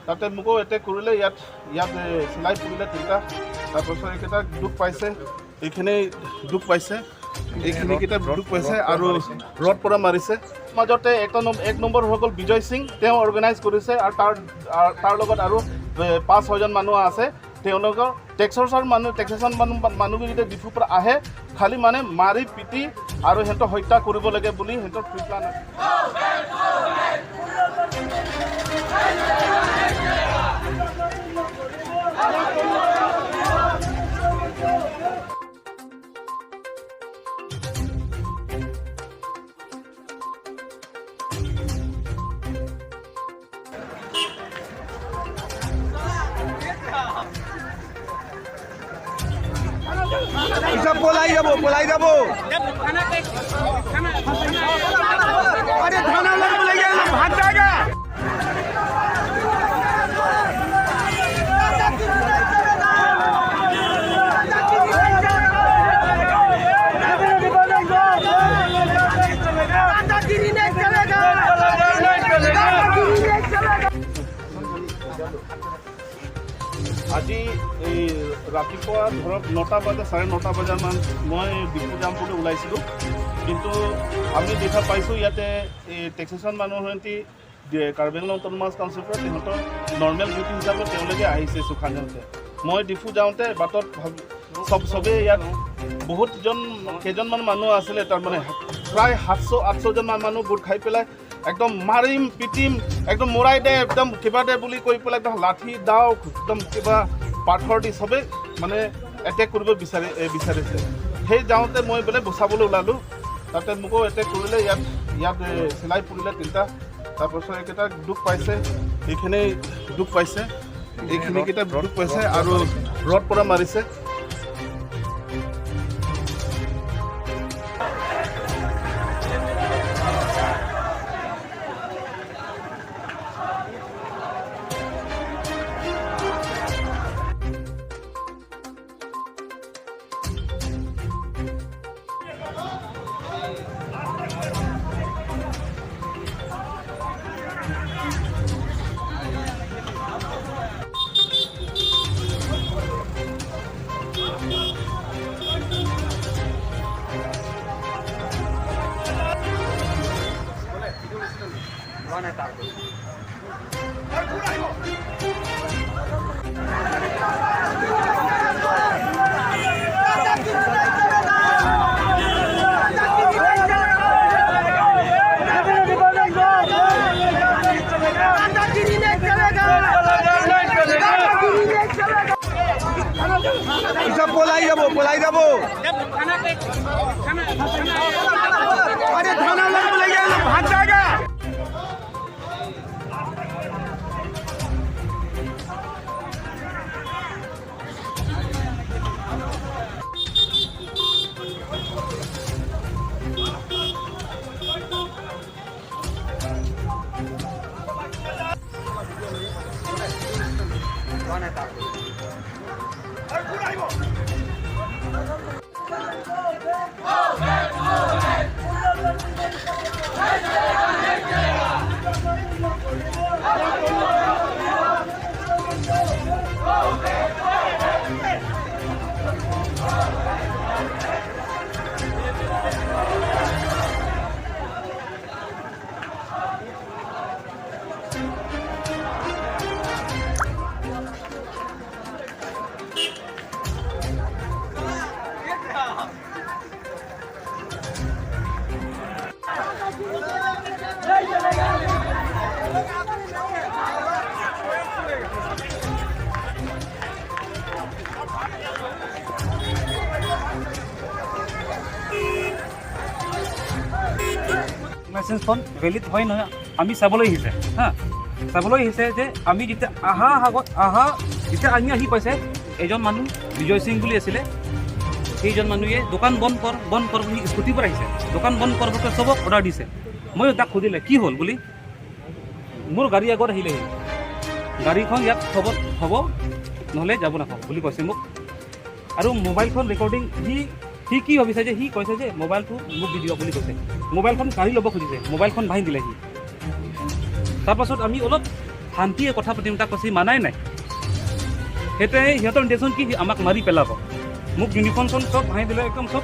তাতে মোকো এটেক কৰিলে। ইয়াত ইয়াত চিলাই পৰিলে তিনিটা। তাৰপাছত এইকেইটা দুখ পাইছে, এইখিনি দুখ পাইছে, এইখিনিকেইটা দুখ পাইছে আৰু ৰড পৰা মাৰিছে। মাজতে এক নম্বৰ হৈ গ'ল বিজয় সিং, তেওঁ অৰ্গেনাইজ কৰিছে আৰু তাৰ লগত আৰু পাঁচ ছয়জন মানুহ আছে। তেওঁলোকৰ টেক্সৰ মানুহ, টেক্সেশ্যন মানুহ, মানুহকেইটা ডিফুৰ পৰা আহে, খালি মানে মাৰি পিটি আৰু সিহঁতক হত্যা কৰিব লাগে বুলি সিহঁতৰ প্ৰি প্লান আছে। সব পলাই যাবো, পলাই যাবো। আরে থানা লোক বলে গেল, ভাগ জায়গা। दादागिरी नहीं चलेगा, दादागिरी नहीं चलेगा। আজি এই ৰাতিপুৱা ধৰক 9টা বজা, 9:30 বজামান মই ডিফু যাম বুলি ওলাইছিলোঁ। কিন্তু আমি দেখা পাইছোঁ, ইয়াতে এই টেক্সেশ্যন মানুহহঁতি, কাৰ্বি আংলং অট'নমাছ কাউন্সিলৰ পৰা সিহঁতৰ নৰ্মেল ডিউটি হিচাপত তেওঁলোকে আহিছে চুখানতে। মই ডিফু যাওঁতে বাটত চবেই ইয়াত বহুতজন, কেইজনমান মানুহ আছিলে, তাৰমানে প্ৰায় 700 800জনমান মানুহ গোট খাই পেলাই একদম মাৰিম পিটিম, একদম মৰাই দে, একদম কিবা দে বুলি কৈ পেলাই একদম লাঠি দাও, একদম কিবা পাথৰ দি চবেই মানে এটেক কৰিব বিচাৰিছে। সেই যাওঁতে মই বোলে বচাবলৈ ওলালোঁ, তাতে মোকো এটেক কৰিলে। ইয়াত ইয়াত চিলাই পৰিলে তিনিটা। তাৰপাছত এইকেইটা দুখ পাইছে, এইখিনি দুখ পাইছে, এইখিনিকেইটা দুখ পাইছে আৰু ৰড পৰা মাৰিছে। दादागिरी नहीं चलेगा, दादागिरी नहीं चलेगा। সব পলাই যাবো, পলাই যাবো। আরে থানা লোক বলে গেল, ভাগ জায়গা। লাইচেঞ্চখন ভেলিড হয় নহয় আমি চাবলৈ আহিছে। হা, চাবলৈ আহিছে যে আমি যেতিয়া আহা আগত আহা, যেতিয়া আমি আহি পাইছে, এজন মানুহ বিজয় সিং বুলি আছিলে, সেইজন মানুহে দোকান বন্ধ কৰ, বন্ধ কৰ বুলি স্কুটিৰ পৰা আহিছে। দোকান বন্ধ কৰ বুলি চবক অৰ্ডাৰ দিছে। ময়ো তাক সুধিলে কি হ'ল বুলি। মোৰ গাড়ী আগত আহিলেহি, গাড়ীখন ইয়াত থ'ব থ'ব, নহ'লে যাব নাপাব বুলি কৈছে মোক। আৰু মোবাইলখন ৰেকৰ্ডিং সি সি কি ভাবিছে যে সি কৈছে যে মোবাইলটো মোক দি দিয়ক বুলি কৈছে। মোবাইলখন কাঢ়ি ল'ব খুজিছে, মোবাইলখন ভাঙি দিলে সি। তাৰপাছত আমি অলপ শান্তিয়ে কথা পাতিম, তাক কৈছে মানাই নাই। সেইটোৱে সিহঁতৰ ইণ্টেনশ্যন কি, আমাক মাৰি পেলাব। মোক ইউনিফৰ্মখন চব ভাঙি দিলে, একদম চব।